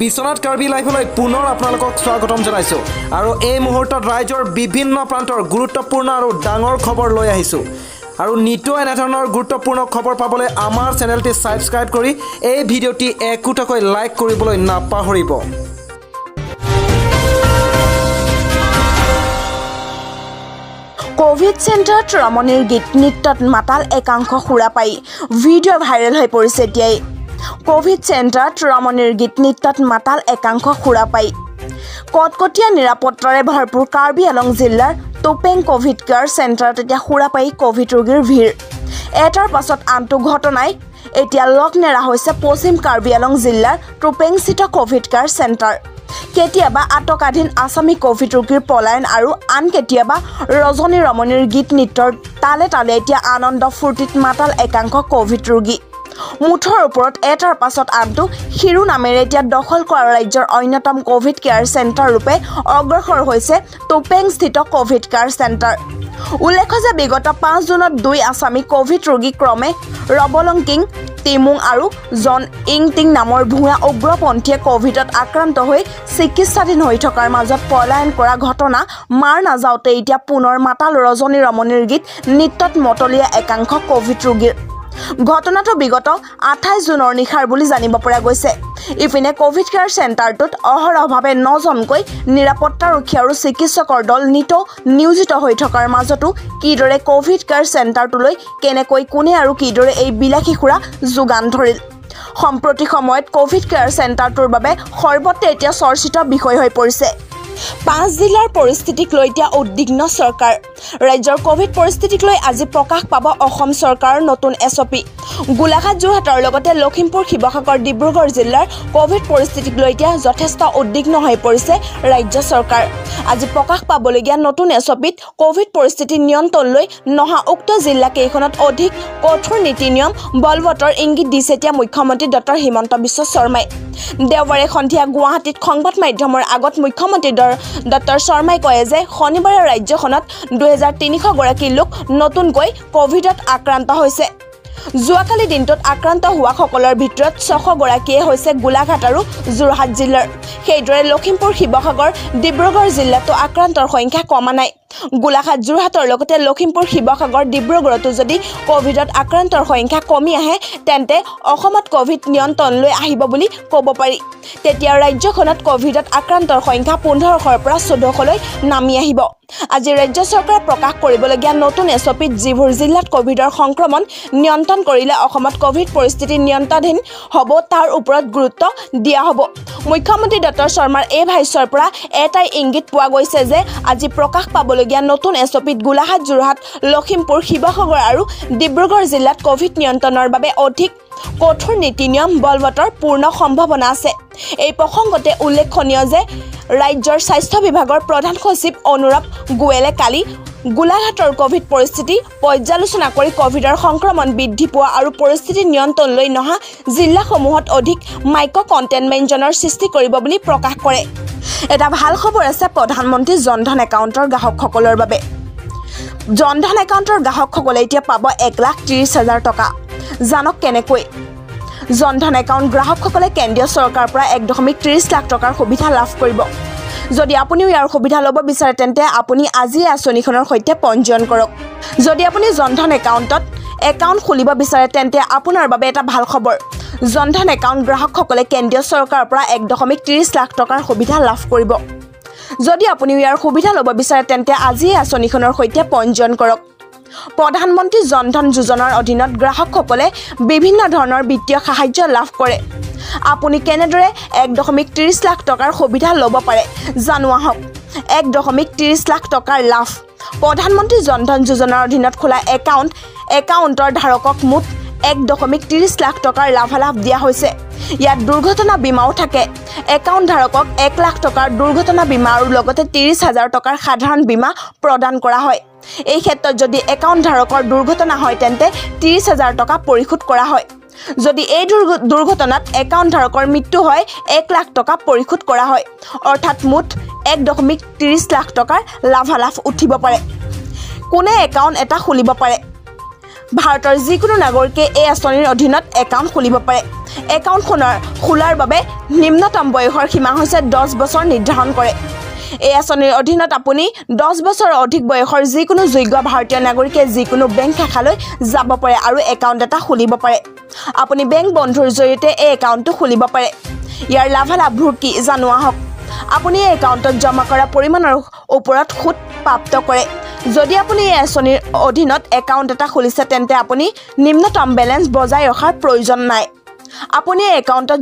বিশ্বনাথ কাৰ্বি লাইভলৈ পুনৰ আপোনালোকক স্বাগতম জনাইছোঁ আৰু এই মুহূৰ্তত ৰাজ্যৰ বিভিন্ন প্ৰান্তৰ গুৰুত্বপূৰ্ণ আৰু ডাঙৰ খবৰ লৈ আহিছোঁ। আৰু নিতৌ এনেধৰণৰ গুৰুত্বপূৰ্ণ খবৰ পাবলৈ আমাৰ চেনেলটি ছাবস্ক্ৰাইব কৰি এই ভিডিঅ'টি একোটাকৈ লাইক কৰিবলৈ নাপাহৰিব। ক'ভিড চেণ্টাৰত ৰমণীৰ গীত নৃত্যত মাতাল একাংশ সুৰাপায়ী, ভিডিঅ' ভাইৰেল হৈ পৰিছে এতিয়াই। ক'ভিড চেণ্টাৰত ৰমণীৰ গীত নৃত্যত মাতাল একাংশ সুৰাপায়ী। কটকটীয়া নিৰাপত্তাৰে ভৰপূৰ কাৰ্বি আলং জিলাৰ টোপেং ক'ভিড কেয়াৰ চেণ্টাৰত এতিয়া সুৰাপায়ী ক'ভিড ৰোগীৰ ভিৰ। এটাৰ পাছত আনটো ঘটনাই এতিয়া লগ নেৰা হৈছে পশ্চিম কাৰ্বি আলং জিলাৰ টোপেংস্থিত ক'ভিড কেয়াৰ চেণ্টাৰ। কেতিয়াবা আটকাধীন আছামী ক'ভিড ৰোগীৰ পলায়ন আৰু আন কেতিয়াবা ৰজনী ৰমণীৰ গীত নৃত্যৰ তালে তালে এতিয়া আনন্দ ফূৰ্তিত মাতাল একাংশ ক'ভিড ৰোগী। মুঠৰ ওপৰত এটাৰ পাছত আনটো শিৰোনামেৰে এতিয়া দখল কৰা ৰাজ্যৰ অন্যতম ক'ভিড কেয়াৰ চেণ্টাৰ ৰূপে অগ্ৰসৰ হৈছে টোপেংস্থিত ক'ভিড কেয়াৰ চেণ্টাৰ। উল্লেখ্য যে বিগত 5 জুনত দুই আছামী ক'ভিড ৰোগী ক্ৰমে ৰবলং কিং টিমুং আৰু জন ইংটিং নামৰ ভূঞা উগ্ৰপন্থীয়ে ক'ভিডত আক্ৰান্ত হৈ চিকিৎসাধীন হৈ থকাৰ মাজত পলায়ন কৰা ঘটনা মাৰ নাযাওঁতে এতিয়া পুনৰ মাতাল ৰজনী ৰমণীৰ গীত নৃত্যত মতলীয়া একাংশ ক'ভিড ৰোগীৰ। ঘটনাটো বিগত 28 জুনৰ নিশাৰ বুলি জানিব পৰা গৈছে। ইপিনে ক'ভিড কেয়াৰ চেণ্টাৰটোত অহৰহভাৱে 9জনকৈ নিৰাপত্তাৰক্ষী আৰু চিকিৎসকৰ দল নিতৌ নিয়োজিত হৈ থকাৰ মাজতো কিদৰে ক'ভিড কেয়াৰ চেণ্টাৰটোলৈ কেনেকৈ কোনে আৰু কিদৰে এই বিলাসী সুৰা যোগান ধৰিল, সম্প্ৰতি সময়ত ক'ভিড কেয়াৰ চেণ্টাৰটোৰ বাবে সৰ্বত্ৰে এতিয়া চৰ্চিত বিষয় হৈ পৰিছে। 5 জিলাৰ পৰিস্থিতিক লৈ এতিয়া উদ্বিগ্ন চৰকাৰ। ৰাজ্যৰ ক'ভিড পৰিস্থিতিক লৈ আজি প্ৰকাশ পাব অসম চৰকাৰৰ নতুন SOP। Golaghat, যোৰহাটৰ লগতে লখিমপুৰ, শিৱসাগৰ, ডিব্ৰুগড় জিলাৰ ক'ভিড পৰিস্থিতিক লৈ এতিয়া যথেষ্ট উদ্বিগ্ন হৈ পৰিছে ৰাজ্য চৰকাৰ। আজি প্ৰকাশ পাবলগীয়া নতুন SOPত ক'ভিড পৰিস্থিতি নিয়ন্ত্ৰণলৈ নহা উক্ত জিলাকেইখনত অধিক কঠোৰ নীতি নিয়ম বলবৎৰ ইংগিত দিছে এতিয়া মুখ্যমন্ত্ৰী ডক্টৰ হিমন্ত বিশ্ব শৰ্মাই। দেওবাৰে সন্ধিয়া গুৱাহাটীত সংবাদ মাধ্যমৰ আগত মুখ্যমন্ত্ৰী ডক্টৰ শৰ্মাই কয় যে শনিবাৰে ৰাজ্যখনত 2300 গৰাকী লোক নতুনকৈ ক'ভিডত আক্ৰান্ত হৈছে। যোৱাকালি দিনটোত আক্ৰান্ত হোৱাসকলৰ ভিতৰত 600 গৰাকীয়ে হৈছে গোলাঘাট আৰু যোৰহাট জিলাৰ। সেইদৰে লখিমপুৰ, শিৱসাগৰ, ডিব্ৰুগড় জিলাতো আক্ৰান্তৰ সংখ্যা কমা নাই। গোলাঘাট, যোৰহাটৰ লগতে লখিমপুৰ, শিৱসাগৰ, ডিব্ৰুগড়তো যদি ক'ভিডত আক্ৰান্তৰ সংখ্যা কমি আহে তেন্তে অসমত ক'ভিড নিয়ন্ত্ৰণলৈ আহিব বুলি ক'ব পাৰি। তেতিয়া ৰাজ্যখনত ক'ভিডত আক্ৰান্তৰ সংখ্যা 1500ৰ পৰা 1400লৈ নামি আহিব। আজি ৰাজ্য চৰকাৰে প্ৰকাশ কৰিবলগীয়া নতুন SOPত যিবোৰ জিলাত ক'ভিডৰ সংক্ৰমণ নিয়ন্ত্ৰণ কৰিলে অসমত ক'ভিড পৰিস্থিতি নিয়ন্ত্ৰণাধীন হ'ব তাৰ ওপৰত গুৰুত্ব দিয়া হ'ব। মুখ্যমন্ত্ৰী ডক্টৰ শৰ্মাৰ এই ভাষ্যৰ পৰা এটাই ইংগিত পোৱা গৈছে যে আজি প্ৰকাশ পাবলগীয়া নতুন SOPত গোলাঘাট, যোৰহাট, লখিমপুৰ, শিৱসাগৰ আৰু ডিব্ৰুগড় জিলাত ক'ভিড নিয়ন্ত্ৰণৰ বাবে অধিক কঠোৰ নীতি নিয়ম বলবৎৰ পূৰ্ণ সম্ভাৱনা আছে। এই প্ৰসংগতে উল্লেখনীয় যে ৰাজ্যৰ স্বাস্থ্য বিভাগৰ প্ৰধান সচিব অনুৰূপ গোৱেলে কালি গোলাঘাটৰ ক'ভিড পৰিস্থিতি পৰ্যালোচনা কৰি ক'ভিডৰ সংক্ৰমণ বৃদ্ধি পোৱা আৰু পৰিস্থিতি নিয়ন্ত্ৰণলৈ নহা জিলাসমূহত অধিক মাইক্ৰ' কণ্টেইনমেণ্ট জ'নৰ সৃষ্টি কৰিব বুলি প্ৰকাশ কৰে। এটা ভাল খবৰ আছে প্ৰধানমন্ত্ৰী জনধন একাউণ্টৰ গ্ৰাহকসকলৰ বাবে। জনধন একাউণ্টৰ গ্ৰাহকসকলে এতিয়া পাব 1,30,000 টকা। জানক কেনেকৈ? জনধন একাউণ্ট গ্ৰাহকসকলে কেন্দ্ৰীয় চৰকাৰৰ পৰা 1.30 লাখ টকাৰ সুবিধা লাভ কৰিব। যদি আপুনিও ইয়াৰ সুবিধা ল'ব বিচাৰে তেন্তে আপুনি আজিয়ে আঁচনিখনৰ সৈতে পঞ্জীয়ন কৰক। যদি আপুনি জনধন একাউণ্টত একাউণ্ট খুলিব বিচাৰে তেন্তে আপোনাৰ বাবে এটা ভাল খবৰ। জনধন একাউণ্ট গ্ৰাহকসকলে কেন্দ্ৰীয় চৰকাৰৰ পৰা 1.30 লাখ টকাৰ সুবিধা লাভ কৰিব। যদি আপুনিও ইয়াৰ সুবিধা ল'ব বিচাৰে তেন্তে আজিয়ে আঁচনিখনৰ সৈতে পঞ্জীয়ন কৰক। প্ৰধানমন্ত্ৰী জনধন যোজনাৰ অধীনত গ্ৰাহকসকলে বিভিন্ন ধৰণৰ বিত্তীয় সাহায্য লাভ কৰে। আপুনি কেনেদৰে 1.30 লাখ টকাৰ সুবিধা ল'ব পাৰে জানো আহক। 1.30 লাখ টকাৰ লাভ। প্ৰধানমন্ত্ৰী জনধন যোজনাৰ অধীনত খোলা একাউণ্টৰ ধাৰকক মুঠ 1.30 লাখ টকাৰ লাভালাভ দিয়া হৈছে। ইয়াত দুৰ্ঘটনা বীমাও থাকে। একাউণ্ট ধাৰকক 1 লাখ টকাৰ দুৰ্ঘটনা বীমা আৰু লগতে 30,000 টকাৰ সাধাৰণ বীমা প্ৰদান কৰা হয়। এই ক্ষেত্ৰত যদি একাউণ্ট ধাৰকৰ দুৰ্ঘটনা হয় তেন্তে 30,000 টকা পৰিশোধ কৰা হয়। যদি এই দুৰ্ঘটনাত একাউণ্ট ধাৰকৰ মৃত্যু হয় 1 লাখ টকা পৰিশোধ কৰা হয়। অৰ্থাৎ মুঠ 1.30 লাখ টকাৰ লাভালাভ উঠিব পাৰে। কোনে একাউণ্ট এটা খুলিব পাৰে? ভাৰতৰ যিকোনো নাগৰিকে এই আঁচনিৰ অধীনত একাউণ্ট খুলিব পাৰে। একাউণ্ট খোলাৰ বাবে নিম্নতম বয়সৰ সীমা হৈছে 10 বছৰ নিৰ্ধাৰণ কৰে। এই আঁচনিৰ অধীনত আপুনি 10 বছৰৰ অধিক বয়সৰ যিকোনো যোগ্য ভাৰতীয় নাগৰিকে যিকোনো বেংক শাখালৈ যাব পাৰে আৰু একাউণ্ট এটা খুলিব পাৰে। আপুনি বেংক বন্ধুৰ জৰিয়তে এই একাউণ্টটো খুলিব পাৰে। ইয়াৰ লাভালাভবোৰ কি জানো আহক। আপুনি এই একাউণ্টত জমা কৰা পৰিমাণৰ ওপৰত সুত প্ৰাপ্ত কৰে। যদি আপুনি এই আঁচনিৰ অধীনত একাউণ্ট এটা খুলিছে, তেন্তে আপুনি নিম্নতম বেলেঞ্চ বজাই ৰখাৰ প্ৰয়োজন নাই। আপুনি এই একাউণ্টত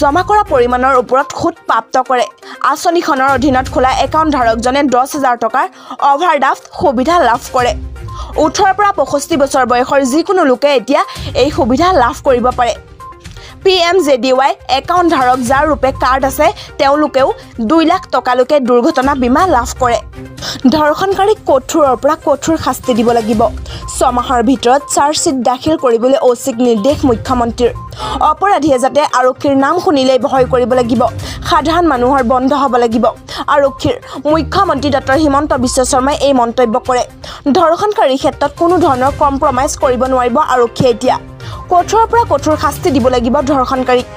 জমা কৰা পৰিমাণৰ ওপৰত সুত প্ৰাপ্ত কৰে। আঁচনিখনৰ অধীনত খোলা একাউণ্ট ধাৰকজনে 10,000 টকাৰ অভাৰড্ৰাফ্ট সুবিধা লাভ কৰে। 18ৰ পৰা 65 বছৰ বয়সৰ যিকোনো লোকে এতিয়া এই সুবিধা লাভ কৰিব পাৰে। পিএমজেডিৱাই একাউণ্ট ধাৰক, যাৰ ৰূপে কাৰ্ড আছে, তেওঁলোকেও 2 লাখ টকালৈকে দুৰ্ঘটনা বীমা লাভ কৰে। ধৰ্ষণকাৰীক কঠোৰৰ পৰা কঠোৰ শাস্তি দিব লাগিব। 6 মাহৰ ভিতৰত চাৰ্জশ্বীট দাখিল কৰিবলৈ অ'চিক নিৰ্দেশ মুখ্যমন্ত্ৰীৰ। অপৰাধীয়ে যাতে আৰক্ষীৰ নাম শুনিলেই ভয় কৰিব লাগিব। সাধাৰণ মানুহৰ বন্ধ হ'ব লাগিব আৰক্ষীৰ। মুখ্যমন্ত্ৰী ডক্টৰ হিমন্ত বিশ্ব শৰ্মাই এই মন্তব্য কৰে। ধৰ্ষণকাৰীৰ ক্ষেত্ৰত কোনো ধৰণৰ কম্প্ৰমাইজ কৰিব নোৱাৰিব আৰক্ষীয়ে। এতিয়া কঠোৰৰ পৰা কঠোৰ শাস্তি দিব লাগিব ধৰ্ষণকাৰীক।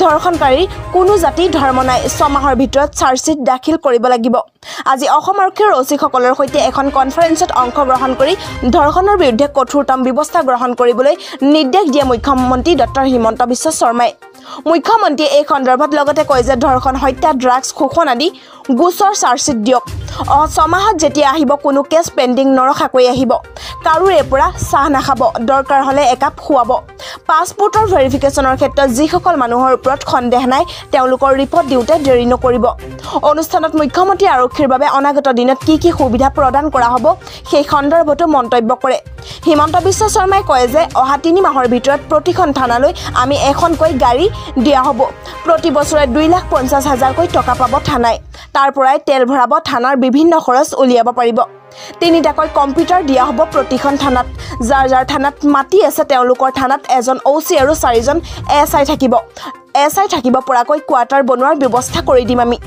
ধৰ্ষণকাৰীৰ কোনো জাতি ধৰ্ম নাই। 6 মাহৰ ভিতৰত চাৰ্জশ্বীট দাখিল কৰিব লাগিব। আজি অসম আৰক্ষীৰ অ'চিসকলৰ সৈতে এখন কনফাৰেন্সত অংশগ্ৰহণ কৰি ধৰ্ষণৰ বিৰুদ্ধে কঠোৰতম ব্যৱস্থা গ্ৰহণ কৰিবলৈ নিৰ্দেশ দিয়ে মুখ্যমন্ত্ৰী ডক্টৰ হিমন্ত বিশ্ব শৰ্মাই। মুখ্যমন্ত্ৰীয়ে এই সন্দৰ্ভত লগতে কয় যে ধৰ্ষণ, হত্যা, ড্ৰাগছ, শোষণ আদি গোচৰ চাৰ্জশ্বীট দিয়ক। অহা 6 মাহত যেতিয়া আহিব, কোনো কেছ পেণ্ডিং নৰখাকৈ আহিব। কাৰোৰে পৰা চাহ নাখাব, দৰকাৰ হ'লে একাপ খুৱাব। পাছপোৰ্টৰ ভেৰিফিকেশ্যনৰ ক্ষেত্ৰত যিসকল মানুহৰ ওপৰত সন্দেহ নাই, তেওঁলোকৰ ৰিপৰ্ট দিওঁতে দেৰি নকৰিব। অনুষ্ঠানত মুখ্যমন্ত্ৰী আৰক্ষীৰ বাবে অনাগত দিনত কি কি সুবিধা প্ৰদান কৰা হ'ব, সেই সন্দৰ্ভতো মন্তব্য কৰে। হিমন্ত বিশ্ব শৰ্মাই কয় যে অহা 3 মাহৰ ভিতৰত প্ৰতিখন থানালৈ আমি এখনকৈ গাড়ী দিয়া হ'ব। প্ৰতি বছৰে 2,50,000কৈ টকা পাব থানাই। তাৰ পৰাই তেল ভৰাব, থানাৰ বিভিন্ন খৰচ উলিয়াব পাৰিব। তিনিটাকৈ কম্পিউটাৰ দিয়া হ'ব প্ৰতিখন থানাত। যাৰ যাৰ থানাত মাটি আছে, তেওঁলোকৰ থানাত এজন অ' চি আৰু চাৰিজন এছ I থাকিব। এছ I থাকিব পৰাকৈ কোৱাৰ্টাৰ বনোৱাৰ ব্যৱস্থা কৰি দিম আমি।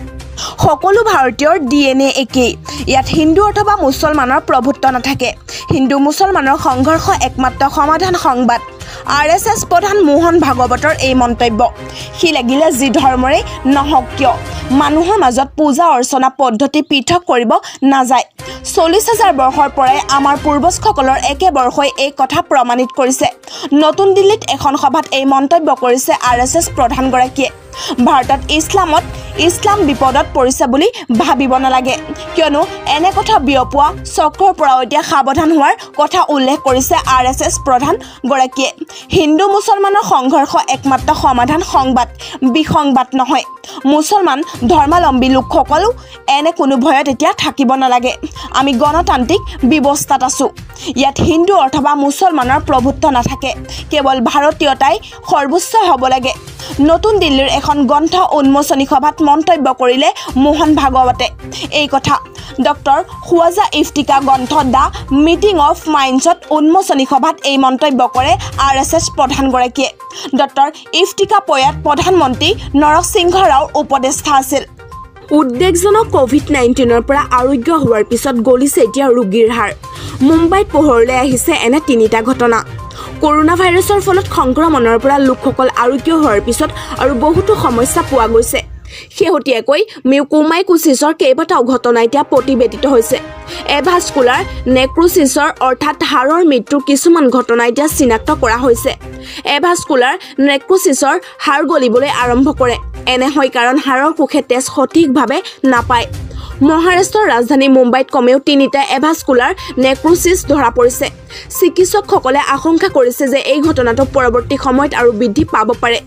সকলো ভাৰতীয়ৰ ডিএনএ একেই। ইয়াত হিন্দু অথবা মুছলমানৰ প্ৰভুত্ব নাথাকে। হিন্দু মুছলমানৰ সংঘৰ্ষ একমাত্ৰ সমাধান সংবাদ। আৰএছএছ প্ৰধান মোহন ভাগৱতৰ এই মন্তব্য। সি লাগিলে যি ধৰ্মৰে নহওক কিয়, মানুহৰ মাজত পূজা অৰ্চনা পদ্ধতি পৃথক কৰিব নাযায়। 40,000 বৰ্ষৰ পৰাই আমাৰ পূৰ্বজসকলৰ একে বৰ্ষই এই কথা প্ৰমাণিত কৰিছে। নতুন দিল্লীত এখন সভাত এই মন্তব্য কৰিছে আৰএছএছ প্ৰধানগৰাকীয়ে। ভাৰতত ইছলাম বিপদত পৰিছে বুলি ভাবিব নালাগে, কিয়নো এনে কথা বিয়পোৱা চক্ৰৰ পৰাও এতিয়া সাৱধান হোৱাৰ কথা উল্লেখ কৰিছে আৰএছএছ প্ৰধানগৰাকীয়ে। হিন্দু মুছলমানৰ সংঘৰ্ষ একমাত্ৰ সমাধান সংবাদ, বিসংবাদ নহয়। মুছলমান ধৰ্মাৱলম্বী লোকসকলো এনে কোনো ভয়ত এতিয়া থাকিব নালাগে। আমি গণতান্ত্ৰিক ব্যৱস্থাত আছোঁ। ইয়াত হিন্দু অথবা মুছলমানৰ প্ৰভুত্ব নাথাকে, কেৱল ভাৰতীয়তাই সৰ্বোচ্চ হ'ব লাগে। নতুন দিল্লীৰ এখন গ্ৰন্থ উন্মোচনী সভাত মন্তব্য কৰিলে মোহন ভাগৱতে এই কথা। ডক্টৰ খোৱাজা ইফতিকাৰ গ্ৰন্থ the meeting of মাইণ্ডছত উন্মোচনী সভাত এই মন্তব্য কৰে আৰএছএছ প্ৰধানগৰাকীয়ে। ডক্টৰ ইফতিকাৰ প্ৰয়াত প্ৰধানমন্ত্ৰী নৰসিংহ ৰাওৰ উপদেষ্টা আছিল। উদ্বেগজনক, ক'ভিড-19ৰ পৰা আৰোগ্য হোৱাৰ পিছত গলিছে এতিয়া ৰোগীৰ হাৰ। মুম্বাইত পোহৰলৈ আহিছে এনে তিনিটা ঘটনা। কৰোণা ভাইৰাছৰ ফলত সংক্ৰমণৰ পৰা লোকসকল আৰোগ্য হোৱাৰ পিছত আৰু বহুতো সমস্যা পোৱা গৈছে। শেহতীয়াকৈ মিউকোমাইকোচিছৰ কেইবাটাও ঘটনা এতিয়া প্ৰতিবেদিত হৈছে। এভাস্কুলাৰ নেক্ৰোচিছৰ অৰ্থাৎ হাড়ৰ মৃত্যুৰ কিছুমান ঘটনা এতিয়া চিনাক্ত কৰা হৈছে। এভাস্কুলাৰ নেক্ৰোচিছৰ হাড় গলিবলৈ আৰম্ভ কৰে। এনে হয় কাৰণ হাড়ৰ কোষে তেজ সঠিকভাৱে নাপায়। মহাৰাষ্ট্ৰৰ ৰাজধানী মুম্বাইত কমেও তিনিটা এভাস্কুলাৰ নেক্ৰোচিছ ধৰা পৰিছে। চিকিৎসকসকলে আশংকা কৰিছে যে এই ঘটনাটো পৰৱৰ্তী সময়ত আৰু বৃদ্ধি পাব পাৰে।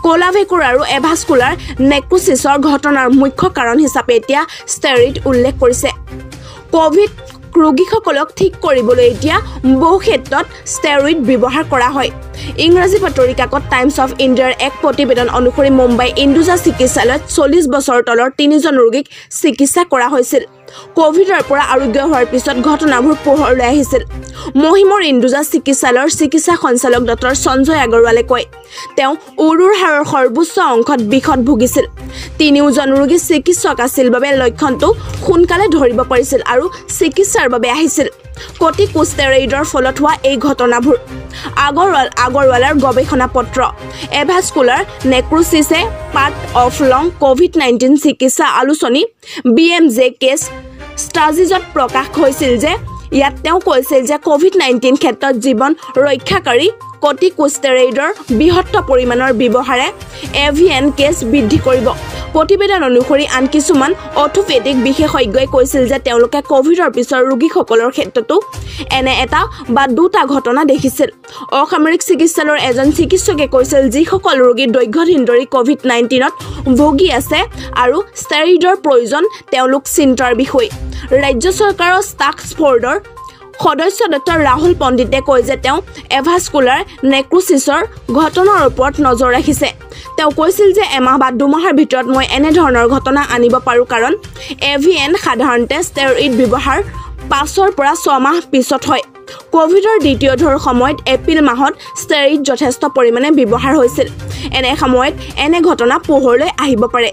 ক'লা ভেঁকুৰ আৰু এভাস্কুলাৰ নেক্ৰোচিছৰ ঘটনাৰ মুখ্য কাৰণ হিচাপে এতিয়া ষ্টেৰইড উল্লেখ কৰিছে। ক'ভিড ৰোগীসকলক ঠিক কৰিবলৈ এতিয়া বহু ক্ষেত্ৰত ষ্টেৰইড ব্যৱহাৰ কৰা হয়। ইংৰাজী বাতৰি কাকত টাইমছ অফ ইণ্ডিয়াৰ এক প্ৰতিবেদন অনুসৰি মুম্বাই ইন্দুজা চিকিৎসালয়ত 40 বছৰৰ তলৰ তিনিজন ৰোগীক চিকিৎসা কৰা হৈছিল। ক'ভিডৰ পৰা আৰোগ্য হোৱাৰ পিছত ঘটনাবোৰ পোহৰলৈ আহিছিল। মহিমৰ ইন্দুজা চিকিৎসালয়ৰ চিকিৎসা সঞ্চালক ডক্টৰ সঞ্জয় আগৰৱালে কয়, তেওঁ উৰুৰ হাড়ৰ সৰ্বোচ্চ অংশত বিষত ভুগিছিল। তিনিওজন ৰোগী চিকিৎসক আছিল বাবে লক্ষণটো সোনকালে ধৰিব পাৰিছিল আৰু চিকিৎসাৰ বাবে আহিছিল। কৰ্টিকোষ্টেৰইডৰ ফলত হোৱা এই ঘটনাবোৰ। আগৰৱালাৰ গৱেষণা পত্ৰ "Avascular Necrosis, a Part of Long COVID-19" চিকিৎসা আলোচনী বিএমজে কেছ ষ্টাডিজত প্ৰকাশ হৈছিল যে ইয়াত তেওঁ কৈছিল যে ক'ভিড-19 ক্ষেত্ৰত জীৱন ৰক্ষাকাৰী কৰ্টিকোষ্টেৰইডৰ বৃহৎ পৰিমাণৰ ব্যৱহাৰে এভিএন কেছ বৃদ্ধি কৰিব। প্ৰতিবেদন অনুসৰি আন কিছুমান অৰ্থোপেডিক বিশেষজ্ঞই কৈছিল যে তেওঁলোকে ক'ভিডৰ পিছৰ ৰোগীসকলৰ ক্ষেত্ৰতো এনে এটা বা দুটা ঘটনা দেখিছিল। অসামৰিক চিকিৎসালয়ৰ এজন চিকিৎসকে কৈছিল, যিসকল ৰোগী দীৰ্ঘদিন ধৰি ক'ভিড-19ত ভুগি আছে আৰু ষ্টেৰইডৰ প্ৰয়োজন, তেওঁলোক চিন্তাৰ বিষয়। ৰাজ্য চৰকাৰৰ টাস্ক ফ'ৰ্চৰ সদস্য ডক্টৰ ৰাহুল পণ্ডিতে কয় যে তেওঁ এভাস্কুলাৰ নেক্ৰোচিছৰ ঘটনাৰ ওপৰত নজৰ ৰাখিছে। তেওঁ কৈছিল যে এমাহ বা 2 মাহৰ ভিতৰত মই এনেধৰণৰ ঘটনা আনিব পাৰোঁ, কাৰণ এভিএন সাধাৰণতে ষ্টেৰইড ব্যৱহাৰ 5ৰ পৰা 6 মাহ পিছত হয়। ক'ভিডৰ দ্বিতীয় ঢৌৰ সময়ত এপ্ৰিল মাহত ষ্টেৰইড যথেষ্ট পৰিমাণে ব্যৱহাৰ হৈছিল। এনে সময়ত এনে ঘটনা পোহৰলৈ আহিব পাৰে।